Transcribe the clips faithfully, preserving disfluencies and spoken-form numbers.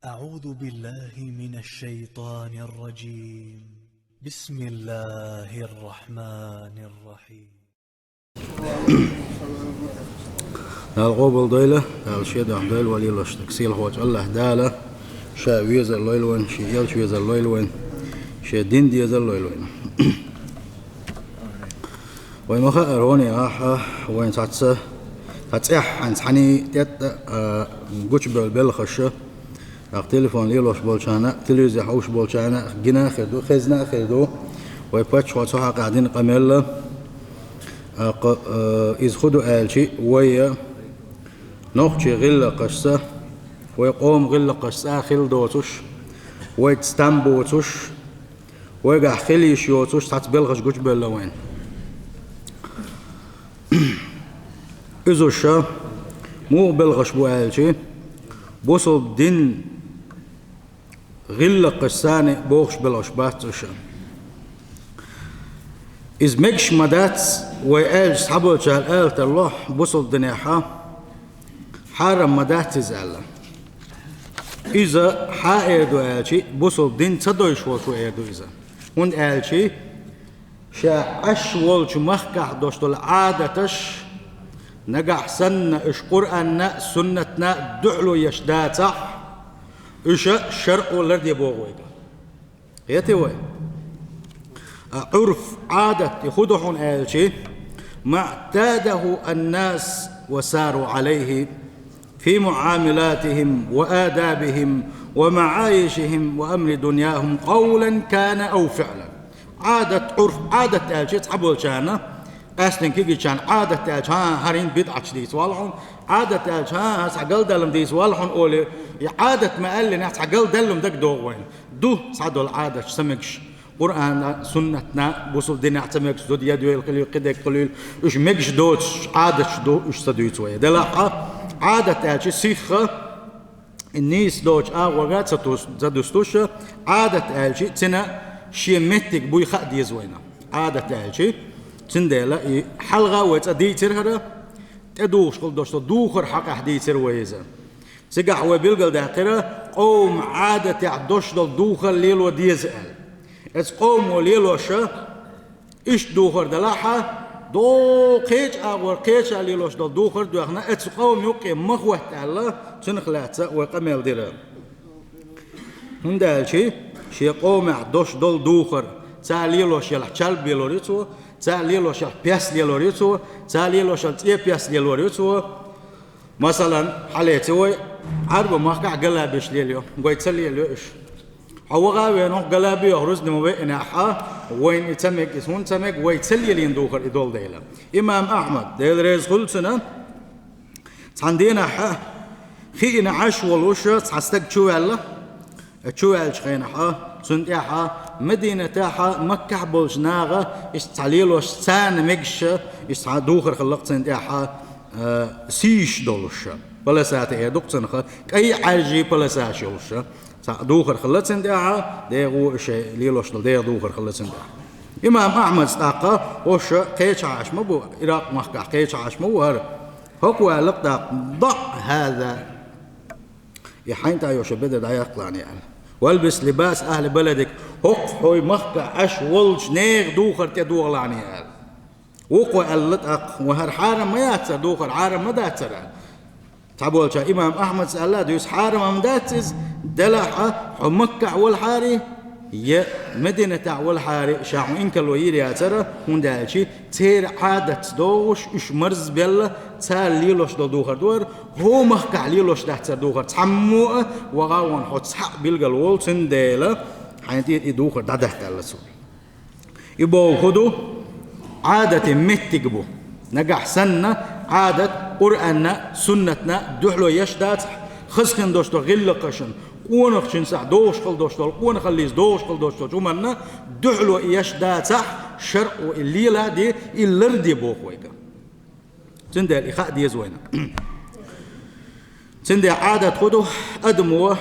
أعوذ بالله من الشيطان الرجيم. بسم الله الرحمن الرحيم. Дала къобалдойла, Дала шен духьа дойла вай лелош дерг. Сийлахьволчу АллахӀ Дала Ша везар лойла вайна, Шен элча везар лойла вайна, Шен дин дезар лойла вайна. Вай ма хаара, хӀокху хенахь вайна цхьацца, цхьа цӀеххьана, цхьаьний тӀетта а гучубевлла белхаш, тӀаккха телефон лелош болчарна, телевизор хьовш болчарна гина а хир ду, хезна а хир ду. Вай паччахьо цу хьокъехь дина къамел, тӀаккха, а, иза хӀун ду аьлча, вай нохчийн гӀиллакхашца, вай къоман гӀиллакхашца цӀа хилла доцуш, вайца там боцуш, вайгахь хила йиш йоцуш цхьацца белхаш гучубевлла вайна. Иза уьш муха белхаш бу аьлча, бусалба динан гӀиллакхашца бохуш белхаш бац уьш. Иза мегаш ма дац, вай аьлча, цхьаболчара ала тарло бусалба динехь хьарам ма дац иза аьлла. Иза хьан эр ду аьлча, бусалба дин ца дойуш волчо эр ду иза. ХӀунда аьлча, ша Ӏаш волчу махкахь долуш долу Ӏадаташ, нагахь санна уьш Къуръанна а, суннатна а дуьхьало еш дацахь, уьш шаръо ларде боху вайга. Кхетий вай? А Ӏурф, Ӏадат, и хӀун ду хьуна аьлча, ма اعتاده الناس وساروا عليه في معاملاتهم وآدابهم ومعايشهم وأمر دنياهم قولا كان أو فعلا. Ӏадат, Ӏурф, Ӏадат аьлча цхьаболчарна, къаьсттина кегийчарна Ӏадат аьлча, хӀан, хӀара хӀинца бидӀаташ дийца валла хьуна, Ӏадат аьлча, хӀан, хӀан, цхьа галдаллам дийца валла хьуна олий, и Ӏадат ма аьллинехь, цхьа галдаллам дагадогӀу вайна. Ду цхьадолу Ӏадаташ ца мегаш, Къуръанна, суннатна, бусалба динехь ца мегаш, зуда ядвелла хуьлийла, кхидерг хуьлийла, уьш мегаш доцуш Ӏадаташ ду, уьш ца дуьйцу вай. Делахь а, Ӏадат аьлча сихха, и нийса доцучу агӀорга ца тус-, ца дустуш, Ӏадат аьлча цуьнан шен меттиг буй хаа деза вайна. Ӏадат аьлча, цундела и хьалха вай цкъа дийцира хӀара, тӀедухуш хила долуш долу духар хьокъехь дийцира вай иза. Цигахь вай билгалдаьккхира, къоман Ӏадатехь долуш долу духар лело деза аьлла. Оцу къомо лелош иштта духар делахь а, догӀу кхечу агӀор кхеча лелош долу духар а доьхна, оцу къоман юккъе ма хӀотта аьлла, цунах лаьцна вай къамел дира. ХӀунда аьлча шен къомехь долуш долу духар, цара лелош елахь чалба лелор ю цо, цара лелош елахь пес лелор ю цо, цара лелош елахь цӀе пес лелор ю цо. Масалан, хьалеца вай, Ӏаьрбийн махкахь галабеш лелайо, вай ца лелайо уьш. Хьо ваха а веана, хӀокху галаби йоху рузни ма веанехь а, вайна и ца мега, иза хӀунда ца мега, вай ца лелийна духар и долу дела. Имам Ахьмад, Дела реза хуьлда цунна, цхьана дийнахь хиъна Ӏаш волуш цхьа стаг чу ваьлла, чу ваьллачу хенахь, цунна тӀехь Мадинатехь, Маккахь болчу наха, иштта цхьа лелош царна мегаш, иштта цхьа духар хилла-кх цунна тӀехь, а, сийш долуш. Полосатый эр ду-кх цунах, кӀайн Ӏаьржийн полосаш йолуш. Цхьа духар хилла цунна тӀехь, дегӀо шайн лелош долу дегӀан духар хилла цунна тӀехь. Имам Ахьмада тӀаккха, хӀорш кхечахьа Ӏаш ма бу, Иракъ-махкахь кхечахьа Ӏаш ма ву хӀара. ХӀокхо аьлла-кх тӀаккха: «ضع هذا». И хьайн тӀехь йолу шайн бедар дӀаяккха лаьа аьлла. «والبس لباس أهل بلدك». ХӀокху хьайн махкахь Ӏаш волчу нехан духар тӀедогӀа лаьа аьлла. Вукхо аьлла тӀаккха: «Ва хӀара хьарам ма яц хӀара духар, хьарам ма дац хӀара?» Цхьаболчара, имам Ахьмада аьлла а дуьйцу, хьарам ма дац иза, делахь а хьо Маккахь валахьара, я Мадинатехь валахьара, ша хьуна инкарло йийр яцара, хӀунда аьлча церан Ӏадатца догӀуш, уьш марзбелла, цара лелош долу духар ду хӀара, хьо махкахь лелош дац хӀара духар, цхьаммо а ваха а вон хьо цхьаъ билгал волу, цундела хьайна тӀера и духар дӀадаккха аьлла цо. И бохург хӀун ду? Ӏадатан меттиг бу. Нагахь санна Ӏадат Къуръанна, суннатна дуьхьало еш дацахь, хаза хин долуш долу гӀиллакхашна, къонахчуьнца догӀуш хила долуш долу, къонахаллица догӀуш хила долуш долчу хӀуманна дуьхьало и еш дацахь, шаръо и леладе, и ларде боху вайга. Цундела и хаа деза вайна. Цундела Ӏадат хӀун ду? Адамо,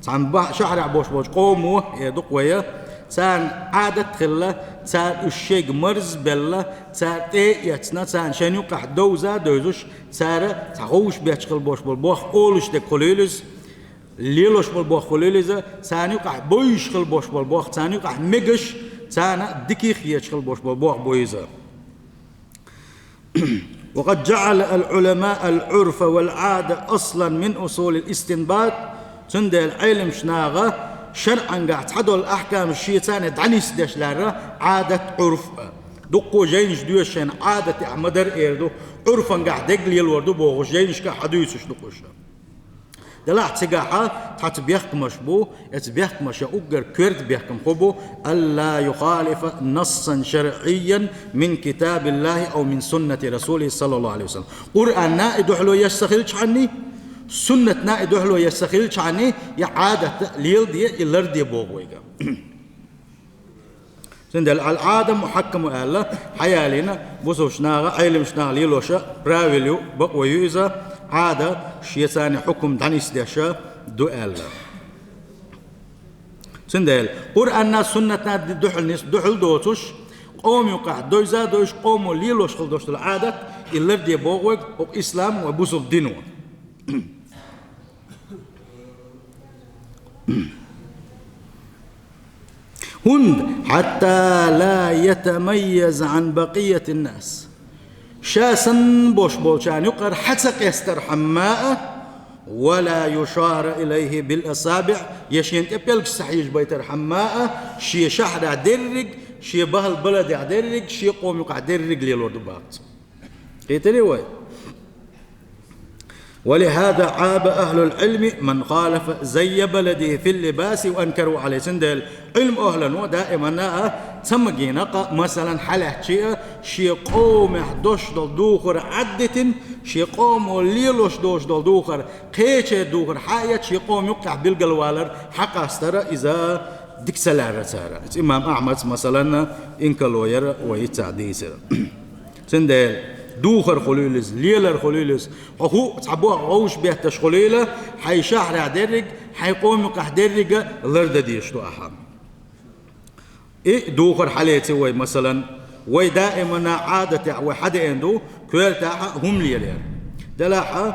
цхьана бахьа шахьарехь болуш болчу къомо, эр ду-кх вай, царна Ӏадат хилла, цара уьш шайга марзбелла, цара тӀе а эцна, царна шайна юккъехь довза а девзуш, цара цхьа ховш бетташ хила болуш болу бохам олуш дерг хуьлийла иза. Лелош бола бохк хуьлийла иза, царна юкъахь бовзаш хила бош бола бохк, царна юкъахь мегаш, царна диких хеташ хила бош бола бохк бу иза. وقد جعل العلماء العرف والعادة أصلا من أصول الاستنباط. Цундела Ӏелимаш наха шарӀангахь цхьадолу ахькамаш шеца дӀанисдеш лаьрра Ӏадат, Ӏурф а. Дуккха жайнаш доьшуш шайна Ӏадатехь ма дара эр ду, Ӏурфангахь дерг лелор ду бохуш жайнашка хьадуьйцуш ду кхуша. Делахь цигахьа цхьацца бехкамаш бу, эцу бехкамаша уггар коьрта бехкам хӀун бу: «ألا يخالف نصا شرعيا من كتاب الله أو من سنة رسوله صلى الله عليه وسلم». Къуръанна и дуьхьало еш ца хилчхьанний, суннатна и дуьхьало еш ца хилчхьанний, я Ӏадат леладе, и ларде боху вайга. Цундела ал-Ӏада мухьаккаму аьлла, хьаялийна бусулбачу наха, Ӏелимаш наха лелоша правил ю, бакъо ю иза, Ӏада шеца хьукум дӀанисдеша ду аьлла. Цундела Къуръанна, суннатна ди-, дуьхьал нис-, дуьхьал доцуш, къоман юкъахь дойза а дойзуш, къомо лелош хила дош долу Ӏадат, и ларде боху вайга хӀокху ислам ва бусулба дино. ХӀунда: «حتى لا يتميز عن بقية الناس». Ша санна бош болчарна юкъара хьа ца къестархьама а, «ولا يشار إليه بالأصابع», я шена тӀе пӀелгаш ца хьежабайтархьама а, шен шахьарехь дерриг, шен бахьал баладехь дерриг, шен къоман юкъахь дерриг лелор ду боху цо. Кхетарий вай? «ولهذا عاب أهل العلم من خالف زي بلده في اللباس وأنكروا عليه». Цундела Ӏилма охӀлано даимана а ца магийна-кх, масалан, хьалаьцча а, шен къомехь дош долу духар Ӏаддитина, шен къомо лелош дош долу духар, кхече духар хьа а эцна, шен къоман юккъехь билгалвалар хьакъастара иза дика ца лаьрра цара. Иза имам Ахьмадс, масалан, инкарло яра вай иццахь дийцира. Цундела духар хуьлийла иза, лелар хуьлийла иза, хьо хӀуъа цхьа боху вовшах бетташ хуьлийла, хьайн шахьарехь дерриг, хьайн къоман юкъахь деррига лардан дезаш ду ахьа. И духар хьалеци вай, масалан, вай даимана Ӏадатехь вай хьадеана ду, коьртахьа хӀума лелаяр. Делахьа,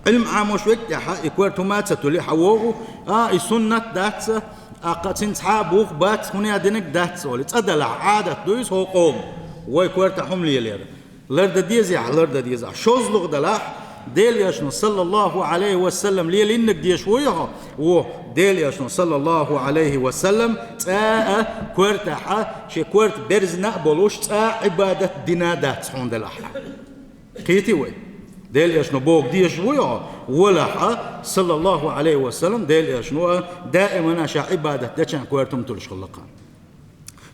Ӏилма Ӏамош верг тӀехьа и коьрта хӀума а ца туьллий, хьан вогӀу, а, и суннат дац, а, кхин цхьа а бух бац, хӀунда динарг дац олий. ЦӀа делахь, Ӏадат ду иза хӀокху къоман, вай коьртахь хӀума лелаяр. Лардан дезехь, лардан дезахь. ШозлагӀа делахь, Делан Элчано, саллаллаху Ӏалайхи ва саллам, лелийнарг дезаш вуй хьо? Ву. Делан Элчано, саллаллаху Ӏалайхи ва саллам, цкъа а коьртахьа шен коьрта берзина а болуш, цкъа а Ӏибадат дина дац хьуна делахь. Кхетий вай? Делан Элчано бохург дезаш вуй хьо? Валахьа, саллаллаху Ӏалайхи ва саллам, Делан Элчано а даимана ша Ӏибадат дечарна коьрта хӀума туьллуш хилла-кх.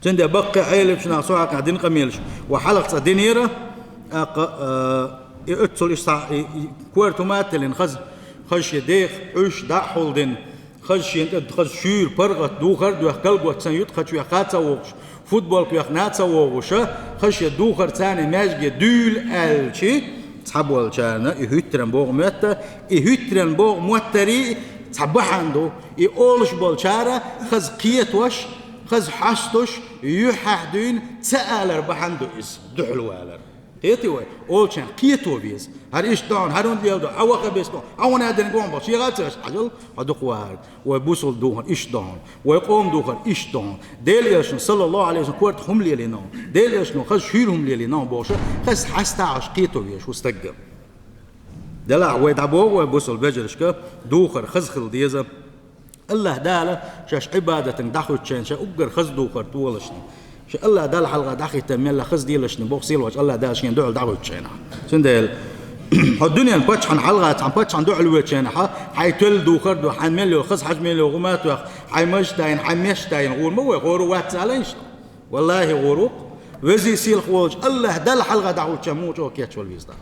Цундела баккхий Ӏелимчу наха со хьакъехь дина къамелаш вай хьалха цкъа динера, тӀаккха, э, и оццул иштта и, и коьрта хӀума а теллина, хаза, хаза шен дех Ӏуьш дӀа а хьулдина, хаза шена тӀе, хаза шуьйра паргӀат духар а доьхна, калгоц санна ютӀа кхачавехь ха а ца вогӀуш, футболка вехна а ца вогӀуш, хаза шен духар царна маьждиге дуьйла аьлча, цхьаболчарна и хӀуьттаран богӀу моьтту, и хӀуьттаран богӀу моттарий цхьа бахьана ду, и олуш болчара хаза кхетош, хаза хьастуш, юьхьехь дуьйна ца алар бахьана ду иза, дуьхьал валар. Кхетий вай? Олучарна кхето веза. ХӀара иштта ду хьуна, хӀара хӀунда леладо, хьан ваха бесто, хьан хӀунда динарг вон бохуш, шен гӀа ца веш хьажал, хьо дукха вахарг. Вай бусулба духар иштта ду хьуна, вай къоман духар иштта ду хьуна. Делан Элчано, саллаллаху Ӏалайхи ва саллам, коьрта хӀума лелийна хьуна. Делан Элчано хаза шуьйра хӀума лелийна хьуна бохуш, хаза хьаста Ӏаш кхето везаш ву стаг. Делахь вай дӀабогӀу вай бусулба вежаршка, духар хаза хила деза. АллахӀ Дала шаьш Ӏибадатан дӀахӀуьттучу хенахь ша уггар хаза духар толлушехь, ша АллахӀ Далла хьалха дӀахӀиттина мелла хаза деллашехь боху сийлахьчу АллахӀ Дала шена дуьхьал дӀахӀуьттучу хенахь. Цундела хьо дуьненан паччахьна хьалха цхьана паччахьна дуьхьал воьдучу хенахь, хьайн тоьлла духар а до, хьайн мел йолу хаза хьажа мел йолу хӀума а тоьхна, хьайн маж а тайна, хьайн меш а тайна гӀур ма вай, гӀур вац ца алайша. ВаллахӀи, гӀур ву-кх. Везий сийлахь волчу АллахӀ Далла хьалха дӀахӀуттучарна муха чӀогӀа кечвала веза дакъа.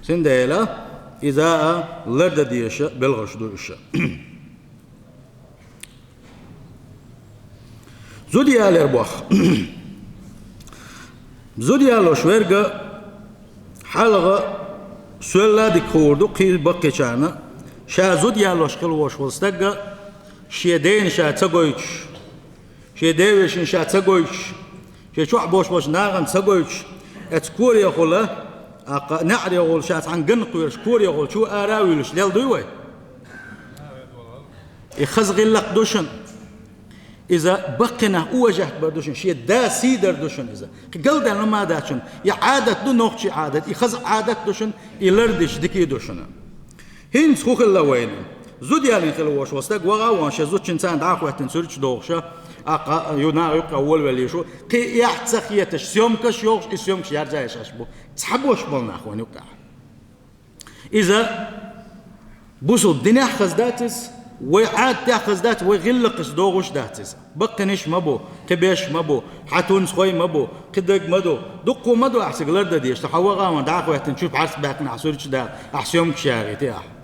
Цундела иза а лардан дезаш белхаш ду уьш. Зуда ялор боху. Зуда ялош верг хьалха соьлла а дика хуур ду кхин баккхийчарна, ша зуда ялош хила волуш волу стаг шен дена ша ца гойтуш, шен ден вешина ша ца гойтуш, шен чохь болуш болчу нахана ца гойтуш, эцу корехула, тӀаккха неӀарехула ша цхьаьна ганна кхоьруш, корехула чу ара а вуьйлуш лелла дуй вай? И хаза гӀиллакх ду шуна. Иза баккхинах уважать бар ду шуна, шен да сий дар ду шуна иза. Кхы галдаьнна ма дац шуна. И Ӏадат ду, нохчий Ӏадат, и хаза Ӏадат ду шуна, и лардича дика ду шуна. ХӀинца хӀун хилла вайна? Зуда ялийна хилла волуш волу стаг вагӀа а вон, шен зудчуьнца дӀа а хӀоьттина, цуьрачу догӀуш, а кха-, ю нагӀа юккъе волавелла йиш ву. Кхин эхь ца хеташ, съёмкаш йохуш, и съёмкаш ярза еш Ӏаш бу. Цхьаболуш болу нах вайн юккъехь. Иза бусулба динехь хаза дац иза, вай Ӏадатехь хаза дац, вай гӀиллакхаш догӀуш дац иза. Баккхинаш ма бу, кхин беш ма бу, хьан тунцхой ма бу, кхин даг ма ду. Дуккха ма ду ахь цига лардан дезаш, хьан вагӀа а вон дӀа а хӀоьттина, чу пхьарс баьккхина ахь, суьрташ даха, ахь съёмкаш яхийти ахь.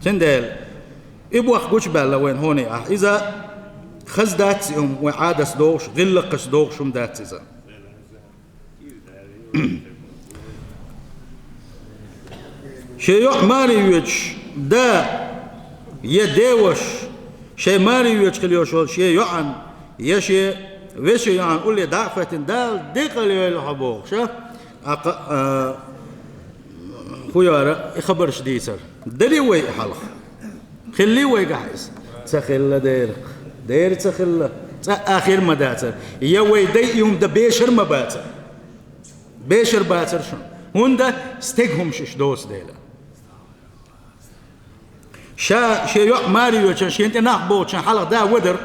Цундела и боху гучубаьлла вайн хӀоне ахь. Иза хаза дац и хӀума, вайн Ӏадатца догӀуш, гӀиллакхашца догӀуш хӀума дац иза. Шен йоӀ маре йоьдуш, да я деваш, шен маре йоьдуш хила йолуш волу шен йоӀан, я шен вешин йоӀан улле дӀа а хӀоьттина, Дала декъала йойла хьо бохуш, а, а, хӀун яра и хабарш дийцар. Дарий вай и хьалха? Хиллий вайгахь иза? Ца хилла дера. Дера ца хилла. Цкъа а хир ма дацара. Я вай дай и хӀума дан бешар ма бацара. Бешар бацара шуна. ХӀунда стеган хӀумаш иштта доцу дела. Ша шен йоӀ маре йоьдучу, шен тӀе нах бохучу хьалха да вадар,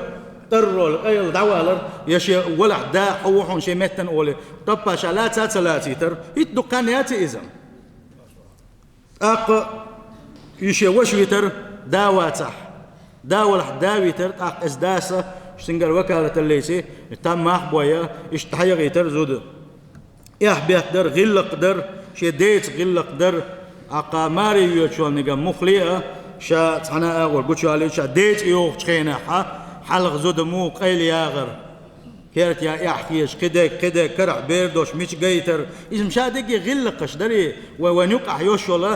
тӀарролла, къайла дӀавалар, я шен валахь да хьо ву хьуна шен меттана олий, тӀоппа ша лаца а ца лацийтар, хӀитта дукха хан яц иза. ТӀаккха и шен ваша витар да вацахь. Да валахь да витар, тӀаккха иза даса, цуьнгара вакалаталлийци, там мах бойя, иштта хьаягӀийтар зуда. Эхь-бехк дар, гӀиллакх дар, шен деца гӀиллакх дар, аккха маре йоьдучу волниг муххале а, ша цхьана а агӀор гучуялийта, ша деца йохучу хенахь, хьалха зуда муха къайла ягӀар. Керта я эхь хеташ, кхидерг, кхидерг, карахь бер долуш, мича гайтар. Иза ма ша дерриге гӀиллакхаш дарий, вай вайн юккъахь йолуш йолу,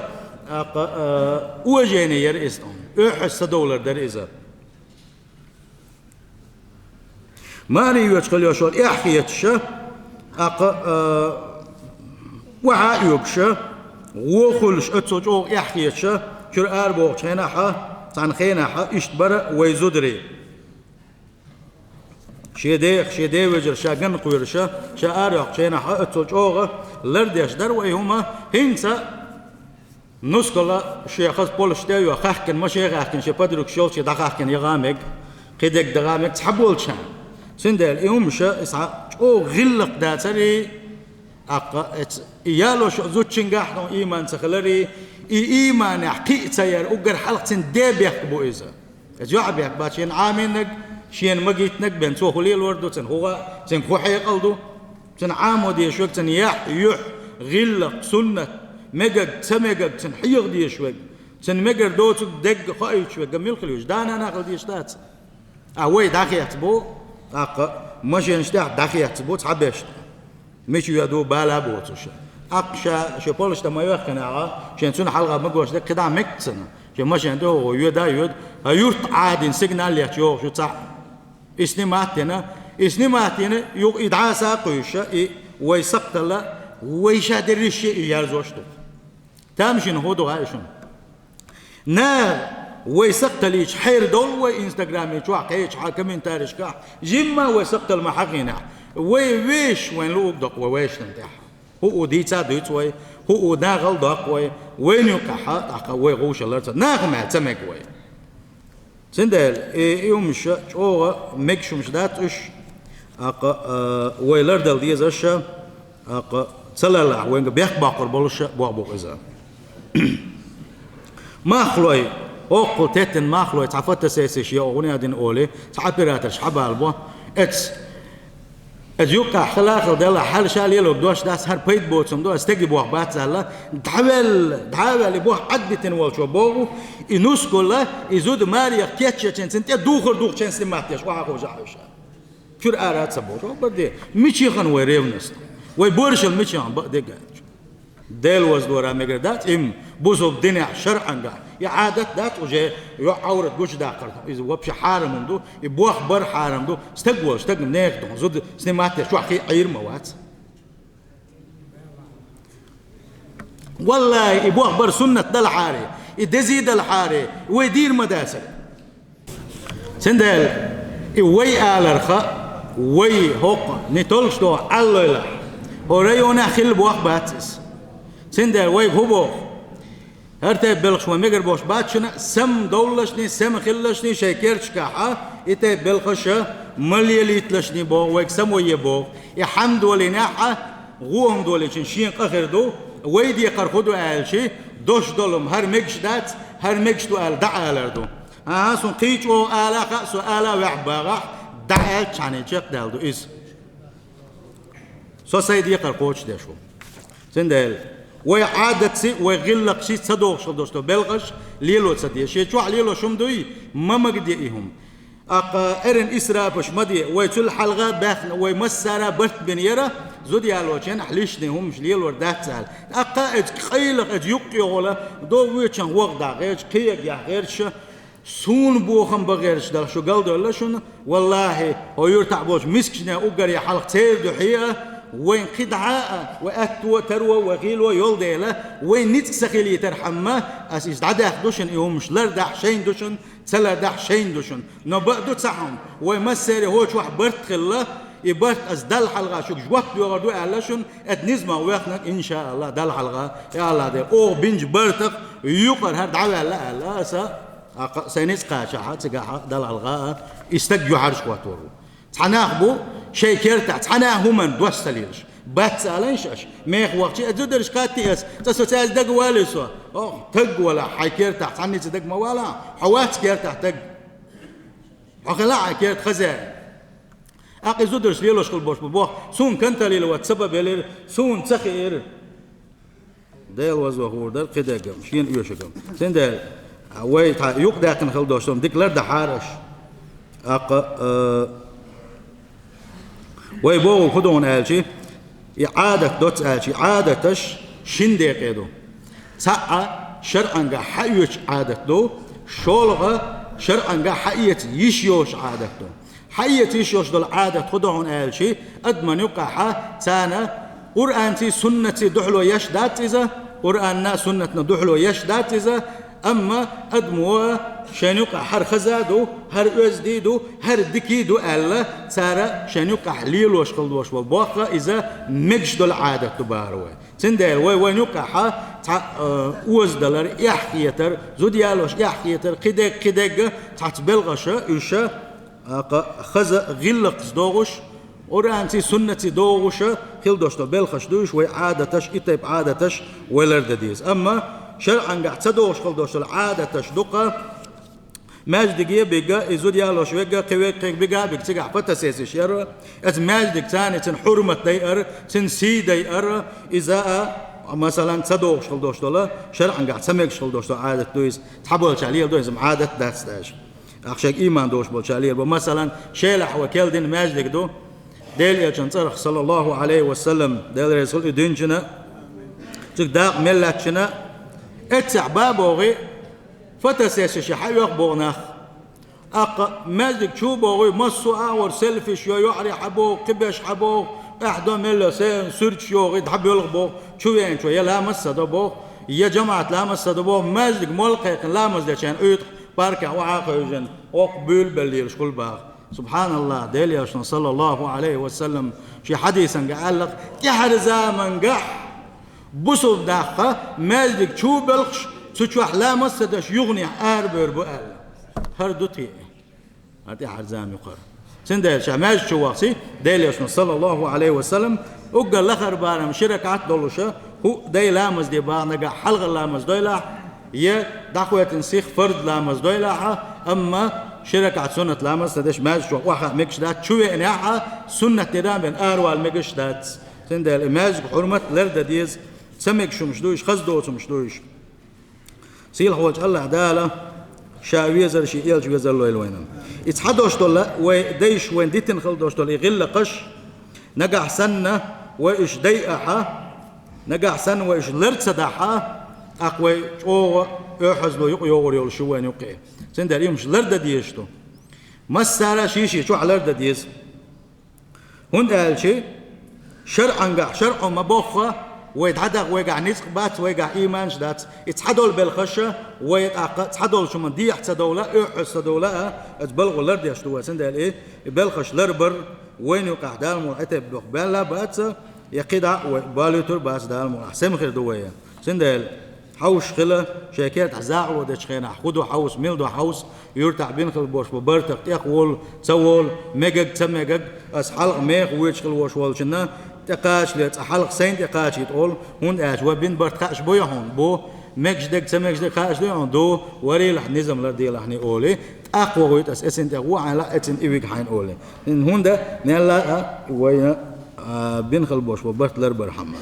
а, кха-, а, уважение яра иза тхуна. Оьхьаз садовлар дара иза. Маре йоьдуш хила йолуш йолу эхь хеташ, а, кха-, а, охьа а оьгуш, вон хуьлуш, оццул чӀогӀа эхь хеташ, чуьра арабохучу хенахь, цхьана хенахь, иштта бара вай зударий. Шен дех, шен ден вежарша ша ганна кхоьруш, ша арахь хенахь оццул чӀогӀа лардеш дара вай хӀума, хӀинца нускала шен хаза полуш тӀе а йо, хаьхкина, машен а хаьхкина, шен подругаш йолчу дӀахаьхкина яха мега, кхидерг даха мега цхьаболчарна. Цундела и хӀума ша иза чӀогӀа гӀиллакх дацарий, аккха эца и ялош зудчуьнгахь а ийман ца хиларий, и ийманехь кхиъ ца яр, уггар хьалха цуьнан ден бехк бу иза. Иза йоӀ бехк бац, шена Ӏамийнарг, шена магийтинарг бен цо хӀун лелор ду, цуьнан хӀун гӀа, цуьнга хӀун хьекъал ду, цуьнан Ӏамо дезаш верг, цуьнан яхь, юьхь, гӀиллакх, суннат, мегарг, ца мегарг, цуьнан хьеха дезаш верг, цуьнан мегар доцург дерг хоуьйтуш верг, мила хила веза, да-нана хила дезаш дац. А вай дӀахецна бу, тӀаккха машенаш тӀехь дӀахецна бу цхьаберш. Мича йоьду бала а боцуш. Аккха ша шен полуш тӀе ма йоьхкинехь, шен цуьнан хьалха ма гуш дерг кхидӀа мега цунна. Шен машен тӀе а гӀо, йоьда а йоьду, а юрт Ӏадийна сигнал етташ йогӀуш ю цхьаъ. И снимать йина, и снимать йина, юха и дӀаса а кхуьйсуш, и вай сакхталла, вай ша дерриш а и ярзош ду. Тамашийна хӀун ду хаьий шуна? Наха вай сакхталлича хьерадовла вай Инстаграме чохь кхечахьа комментарийшкахь, жимма вай сакхталла ма хьахийнехь, вай вешаш вайна луург доккху вай вешан тӀехь. ХӀуъу дийца а дуьйцу вай, хӀуъу нахала доккху вай, вайна юккъехь тӀаккха вай гӀув шалларца, наха мел ца мега вай. Цундела и, и хӀумаш чӀогӀа мегаш хӀумаш дац уьш, аккха, а, вай лардала дезаш, аккха, ца ларлахь вайга бехк боккхур болуш болх бу иза. Махлой, оккхул теттина махлой, цхьа фотосессия шен гӀуна а дина олий, цхьа операторш хьабалабо, эц Иза юккъехь хала а хила делахь, хьала ша лелорг дош дац, хӀара пайда боцу хӀума ду, аса стеган боху бац аьлла, дӀавелла, дӀа а ваьлла, и бохь Ӏадбитина волчо боху, и нускала, и зуда марех кечъечун цунна тӀе духар духучун снимать деш, охьа ховша хьуьйша. Чуьра ара а ца боху, хӀо бара де, мичахана вай ревность? Вай боршал мичахана бакъдерг аьлча? Дела ваздора мегар дац, им бусулба динехь, шарӀангахь, и Ӏадат дац, уже йоӀ Ӏаврат гучудаккхар, иза вообще хьарам хӀума ду, и бохь бар хьарам ду, стаг волчу стагана нехан ду, зуда снимать деш чохь хи Ӏийр ма вац. Валлахи, и бохь бар суннат далахьара, и дезий далахьара, вай дийр ма дацара. Цундела и вай аларха, вай хӀокху ни толлуш доху Ӏаллойла, хӀо районехь хилла боху бац иза. Цундела вайга хӀун боху? ХӀара тайпа белхаш вайн мегар болуш бац шуна, сам довллашний, сам хиллашний шайн керташкахьа, и тайпа белхаша ма лелийталашний боху, вайга само е боху. И хьамдолийнехьа, гӀо хӀума долийчун шен къа хир ду, вай декхар хӀун ду аьлчи, дош долу хӀара мегаш дац, хӀара мегаш ду аьлла дӀаалар ду. ХӀан-хӀа, суна кхин чӀогӀа ала хаьа, со ала ваьхьа багӀахь, дӀа аьлча цхьаьна чекхдаьлла ду иза. Со сайн декхар кхочушдеш ву. Цундела, вай Ӏадатций, вай гӀиллакхчий ца дохуш хила долуш долу белхаш лело ца де. Шен чохь лелош хӀума дуй, ма магаде и хӀума. Аккха эрна исрапаш ма де, вай цул хьалха а баьхна, вай массара а барт бина яра, зуда ялочу хенахь лишний хӀумаш лелор дац аьлла. Аккха а эцу къайлаха, эцу юккъехула, дов воьчуьнга ваха дӀа гӀерташ, кхиега яхь гӀерташ, суна бохам бан гӀерташ дала шу галдойла шуна, валлахӀи, хӀо юьртахь болчу мискачу нехан уггаре хьалха церан дуьхье а, вайн кхидӀа а, вай аьтто а, таро а, вай гӀийло а йолу дела, вайн ницкъ ца хилийтархьама, ас иза дӀадаьхна ду шуна, и хӀумаш лардахь шайна ду шуна, ца лардахь шайна ду шуна. Но бакъ ду цхьа хӀума, вай массеран хӀокху чохь барт хилла, и барт ас Далла хьалха шуьга жоп доьхур ду аьлла шуна, эта низамах вехнарг, иншааллахӀ, Далла хьалха, я АллахӀ Дела, оха бинчу бартах юкъара хӀара дӀаваьлла аьлла аса, аккха сайн ницкъ кхачахьа, цигахьа Далла хьалха а, и стаг юьхьӀаьржа хӀоттор ву. Цхьа нах бу, шайн кертахь, цхьана а хӀуманна дош ца лелаш. Бац алийша аша. Меха вахча, а зударш кхатти ас, цкъа со цаьрца дагавалий со? Ох, таг валахь, хьайн кертахь, цхьанница дага ма валахь, хьо вац кертахь таг. Хьо хила хьайн керта хаза. Аккха и зударш лелош хила бош бу боху, суна контролировать ца бан белира, суна ца хиира. Дела вазван хуур дара кхидеггам, шена оьшургам. Цундела, вай тхьа юкъадаьккхина хила долуш долу дика лардахьара аша. Аккха, а, вай боху хӀун ду хьуна аьлчи, и Ӏадат доцца аьлчи, Ӏадаташ шин декъе ду. Цхьаъ шарӀангахь хьаоьцу Ӏадат ду, шолгӀа шарӀангахь хьаэца йиш йоцу Ӏадат ду. Хьаэца йиш йолуш долу Ӏадат хӀун ду хьуна аьлчи, адаман юкъахьа царна Къуръанций, суннатций дуьхьало еш дац иза, Къуръанна а, суннатна а дуьхьало еш дац иза, амма адамо шайна юкъахь хӀара хаза а ду, хӀара оьзда а ду, хӀара дика а ду аьлла, цара шайна юкъахь лелош хила долуш болу бохха иза мегаш долу Ӏадат ду бахара вай. Цундела вай вайна юкъахьа цхьа, а, озадалар, эхь хетар, зуда ялош эхь хетар, кхидерг, кхидерг цхьацца белхаша, уьш а, кха, хаза гӀиллакхца догӀуш, Къуръанций, суннатций догӀуша хила долуш долу белхаш ду уьш, вай Ӏадаташ, и тайпа Ӏадаташ вай лардан деза. Амма шарӀангахь ца догӀуш хила долуш долу Ӏадаташ дукха, маьждиге а бига, и зуда ялош вегга, кхин вегга, кхин бига а бига, цигахь фотосессияш яра, эца маьждиг царна цуьнан хьурмат дайар, цуьнан сий дайар, иза а, масалан, ца догӀуш хила долуш долу, шарӀангахь ца мегаш хила долуш долу Ӏадат ду иза, цхьаболча леладо иза, Ӏадат дац даже. Ахьа шайга ийман долуш болча лелабо. Масалан, Шелахь вай кел дина маьждиг ду, Делан Элчан цӀарах, саллаллаху Ӏалайхи ва саллам, Дела реза хуьлда и динчунна, цига дакъа мел лаьттачунна, эццехь ба бохий, фотосессияш хьаоьху боху нах. Аккха маьждиг чу бохуй, массо а агӀор селфиш йо, йоӀарий хьабоху, кхиберш хьабоху, аьхьа до мел йо, сайн суьрташ йохий, дӀабоьлху боху, чу веанчо я ламаз ца до боху, я жамаӀат ламаз ца до боху, маьждиг молла кхайкхина ламаз дечарна уьйтӀа паркехь охьа а хевшина, оккха буьйлабелла лелаш хуьлу баха. СубхьаналлахӀ, Делан Элчано, саллаллаху Ӏалайхи ва саллам, шен хьадисангахь аьлла, тӀаьхьара замангахь бусалба нах маьждиг чу белхаш, цу чохь ламаз ца деш юханехьа арабевр бу аьлла. ХӀара ду те? ХӀара тӀаьхьара зама ю-кх хӀара. Цундела ша маьждиг чу вахча, Делан Элчано, саллаллаху Ӏалайхи ва саллам, уггар лахара барам ши ракаӀат долуша, хӀуъа дай ламаз де баха, нагахь хьалхара ламаз дойлахь, я дӀахӀоьттина сиха фарз ламаз дойлахьа, амма ши ракаӀат суннат ламаз ца деш маьждиг чу охьа а мегаш дац, чу веанехьа, суннат дина а бен аравала мегаш дац. Цундела и маьждиг хьурмат лардан деза, ца мегаш хӀумаш ду уьш, хаза доцу хӀумаш ду уьш. Сийлахь волчу АллахӀ Дала Ша везар, Шен Элча везар лойла вайна. И цхьа дош долу вай дайша вайна дитина хила дош долу и гӀиллакхаш, нагахь санна вай уьш дайахьа, нагахь санна вай уьш лар ца дахьа, тӀаккха вай чӀогӀа оьхьазло юкъа йогӀур йолуш ю вайна юккъе. Цундела и хӀумаш лардан дезаш ду. Массара а ший-ший чохь лардан деза. ХӀунда аьлча шарӀангахь шарӀо ма-боххо, Вай дӀадаха, вайгахь ницкъ бац, вайгахь ийманаш дац. И цхьадолу белхаш вай тӀаккха цхьадолчу хӀуманна дехьа ца довла, оьхьуш ца довла а, оцу балхо лардеш ду вай, цундела и, и белхаш ларбар вайна юкъахь Дала мукъ лахь Ӏетеп доху баьлла бац, я кхидӀа а вай балуьйтур бац Дала мукъ лахь, сема хир ду вай. Цундела хьовсуш хила, шайн кертахь закъало дечу хенахь хӀун ду хьовса, мила ду хьовса, юьртахь бина хила болуш бу бартах тӀех волу, ца волу, мегаг, ца мегаг, ас хьалха меха воьдуш хила волуш волчунна тӀекхачале, цкъа хьалха сайна тӀекхачийта олу, хӀунда аьлча вай бина барт хаьаш буй хьуна, бу, мегаш дерг, ца мегаш дерг хаьаш дуй хьуна, ду, варийлахь низам лар делахьний олий, тӀаккха вохуьйту ас, эцин тӀе ву хьайна лаьа, эцин и вига хьайна олий. ХӀунда, мелла а вайна, а, бина хила болуш бу барт ларбархьама.